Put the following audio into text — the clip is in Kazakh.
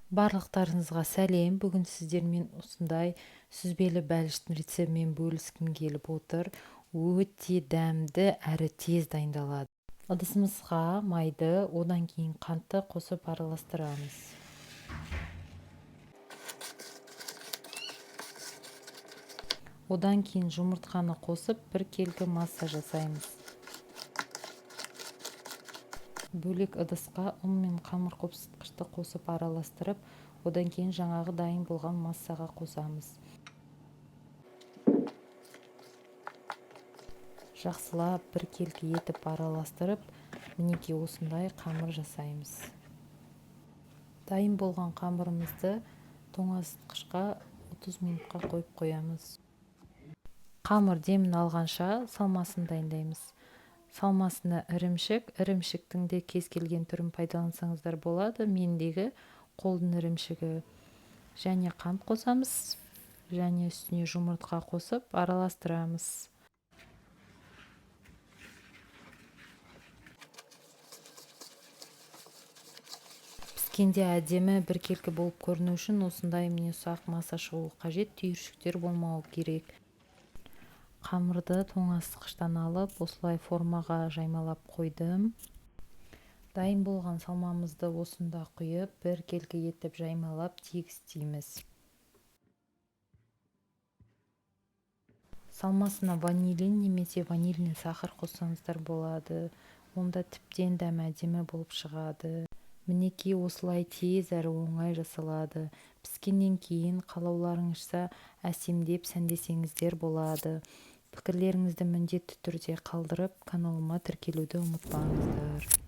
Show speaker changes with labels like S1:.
S1: Барлықтарыңызға сәлем. Бүгін сіздермен осындай сүзбелі бәліштің рецептімен бөліскім келіп отыр. Өте дәмді әрі тез дайындалады. Ыдысымызға майды, одан кейін қантты қосып араластырамыз. Одан кейін жұмыртқаны қосып біркелкі масса жасаймыз. Бөлек ыдысқа ұн мен қамыр қопсытқышты қосып араластырып, одан кейін жаңағы дайын болған массаға қосамыз. Жақсылап біркелкі етіп араластырып, мінекей осындай қамыр жасаймыз. Дайын болған қамырымызды тоңазытқышқа 30 минутқа қойып қоямыз. Қамыр демін алғанша салмасын дайындаймыз. Салмасына ірімшік, ірімшіктің де кез келген түрін пайдалансаңыздар болады. Мендегі қолдың ірімшігі. Және қант қосамыз, және үстіне жұмыртқа қосып араластырамыз. Піскенде әдемі біркелкі болып көріну үшін осындай міне ұсақ масса шығуы қажет, түйіршіктер болмауы керек. Қамырды тоңазытқыштан алып, осылай формаға жаймалап қойдым. Дайын болған салмамызды осында құйып, біркелкі етіп жаймалап тегістейміз. Салмасына ванилин немесе ванильный сахар қоссаңыздар болады. Онда тіптен дәмі әдемі болып шығады. Мінекей осылай тез әрі оңай жасалады. Піскеннен кейін қалауларыңызша әсемдеп сәндесеңіздер болады. Пікірлеріңізді міндетті түрде қалдырып, каналыма тіркелуді ұмытпаңыздар.